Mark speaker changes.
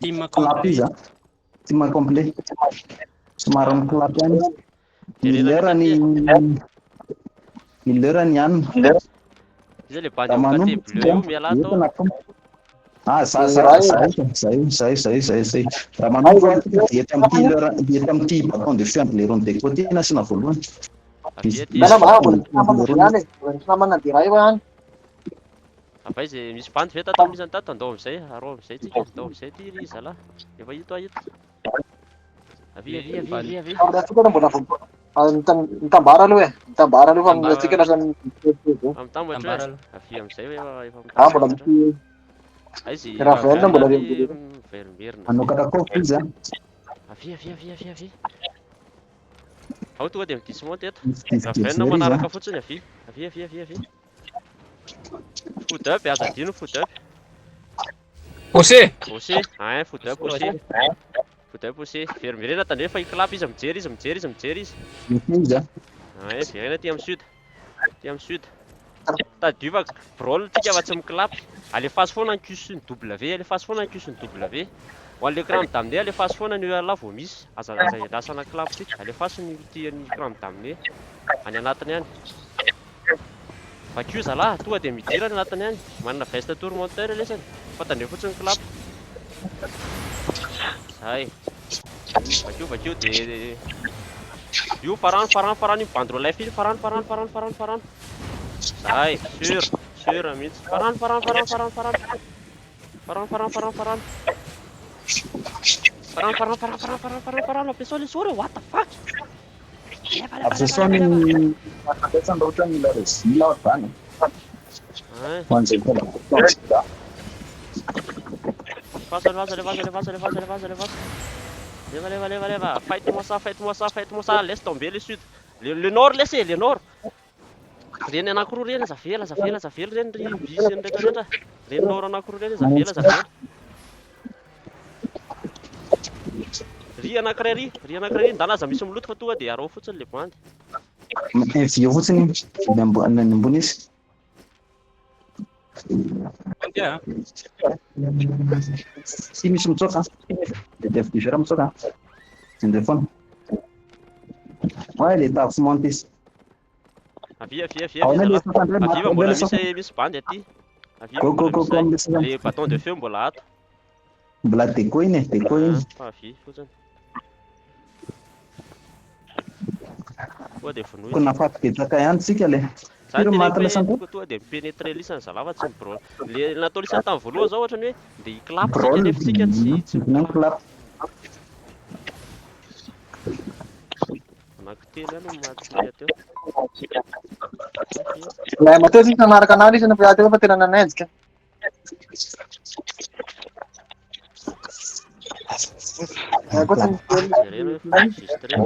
Speaker 1: Team
Speaker 2: Clap
Speaker 1: complet.
Speaker 2: izy a. Team complet. Somary mi-clap ihany izy.
Speaker 3: Jerena
Speaker 2: Miller
Speaker 3: mihitsy
Speaker 2: ny
Speaker 3: aty.
Speaker 2: Miller ny hanina.
Speaker 3: Iza le bandy
Speaker 2: Raha
Speaker 3: amin'ny
Speaker 2: manomboka
Speaker 3: côté bleu io miala
Speaker 2: eto
Speaker 3: ato.
Speaker 2: na tonga. Ah, za za
Speaker 4: Iray.
Speaker 2: za zay zay zay zay zay. Raha manomboka dia eto amin'ity leurre, dia eto amin'ity bâton de feu an'le rond de côté nasiana voalohany.
Speaker 3: Avia aty.
Speaker 4: Tena mba mbola misy namana be ihany e. Mbola misy namana dia iray eo ihany.
Speaker 3: Avy aiza e? Misy bandy ve tato misy any tato? Andao amizay, arao amizay tsika. Andao amizay ty ry zalahy. Efa hito aho hito. Avia avia avia avia avia.
Speaker 4: Fa antsika aloha mbola vao mitambara aloha e. Mitambara aloha fa
Speaker 1: Mitambara.
Speaker 4: antsika lasa
Speaker 3: Fa mitambatra
Speaker 1: Tambara
Speaker 3: e.
Speaker 1: aloha.
Speaker 3: Avia amizay efa efa
Speaker 4: Ah, mbola
Speaker 3: mitambatra.
Speaker 4: misy
Speaker 3: Aiza i
Speaker 4: Ravel mbola
Speaker 3: Ravel
Speaker 4: re-
Speaker 3: miverimberina.
Speaker 2: Manokatra coffre izy a.
Speaker 3: Avia avia avia avia avia. Ao tonga dia midismonte eto.
Speaker 2: Misy
Speaker 3: Ravel
Speaker 2: jery izy a.
Speaker 3: manaraka fotsiny avia. Avia avia avia avia. Food up, aza adino food up.
Speaker 5: Osé!
Speaker 3: Osé, un food up osé. Food up osé. Verimberena tandremo fa hi-clap izy mijery izy mijery izy mijery izy.
Speaker 2: Misy izy a.
Speaker 3: Un verena aty amin'ny sud. Aty amin'ny sud. Tadidio fa brawl tsika fa tsy mi-clap. Alefaso foana ny Q sy ny W, alefaso foana ny Q sy ny W. Ho an'le crâne damné alefaso foana ny ELA vao misy. Aza aza iandrasana clap tsika. Alefaso ny ulti ny crâne damné. Any anatiny any. Vakio zalahy, tonga dia midira any anatiny any. Manana veste tourmenteur lesany. Fa tandremo fotsiny clap. Zay. Vakio vakio dia io farano farano farano io banderole life iny farano farano farano farano farano. Zay, sûr, sûr mihitsy. Farano farano farano farano farano. Farano farano farano farano. Farano farano farano farano farano farano farano. Ampiasao le sora, what the fuck? Leva leva leva
Speaker 2: Ampiasao
Speaker 3: leva
Speaker 2: ny
Speaker 3: leva.
Speaker 2: fampiasana raha ohatra mila résine ao zany.
Speaker 3: Hein.
Speaker 2: Ho an'izay mbola
Speaker 3: Lefaso lefaso lefaso lefaso lefaso lefaso lefaso. Leva leva leva leva. Fight-moi ça, fight-moi ça, fight-moi ça. Laisse tomber le sud. Le nord laissez, le nord. Reny anankiroa reny aza avela, aza avela, aza avela reny ry bisy ny rehetra rehetra. Reny nord anankiroa reny aza avela, aza avela. Ry anankiray ry, ry anankiray ry, ndana aza misy miloto fa tonga dia arao fotsiny le bandy.
Speaker 2: Vio fotsiny iny. Ny ambony ny ambony izy.
Speaker 5: Mandeha.
Speaker 2: Tsy misy mitsoaka. Le def du mitsoaka. Indray foana. Ouais, le tafo monte izy.
Speaker 3: Avia avia avia
Speaker 2: Ahoana
Speaker 3: avia
Speaker 2: le
Speaker 3: zalahy.
Speaker 2: sasany indray?
Speaker 3: Avia
Speaker 2: Maty
Speaker 3: fa mbola
Speaker 2: le sasany.
Speaker 3: misy misy bandy aty. Avia
Speaker 2: Go
Speaker 3: fa
Speaker 2: go
Speaker 3: mbola
Speaker 2: go
Speaker 3: misy
Speaker 2: go
Speaker 3: zay.
Speaker 2: am'le sasany.
Speaker 3: Le bâton de feu mbola ato.
Speaker 2: Mbola déco iny e, déco iny.
Speaker 3: Ah, fa avia fotsiny. Tonga dia vonoy.
Speaker 2: Ko nafaty betsaka ihany tsika le.
Speaker 3: Za
Speaker 2: Firy
Speaker 3: teneniko
Speaker 2: maty
Speaker 3: hoe
Speaker 2: lasany
Speaker 3: tonga tonga dia mi-pénétrer lisany zalahy fa tsy mi-brawl. Le natao lisany tamin'ny voalohany zao ohatrany hoe ndeha hi-clap tsika
Speaker 2: Brawl.
Speaker 3: nefa tsika tsy tsy
Speaker 2: Non
Speaker 3: mi-clap.
Speaker 2: clap.
Speaker 3: Anankitelo ihany no maty tsika teo.
Speaker 4: Ilay Mateo tsy nanaraka anahy izy nefa teo fa tena nanenjika. Koa tsy
Speaker 3: Jerena hoe enregistré.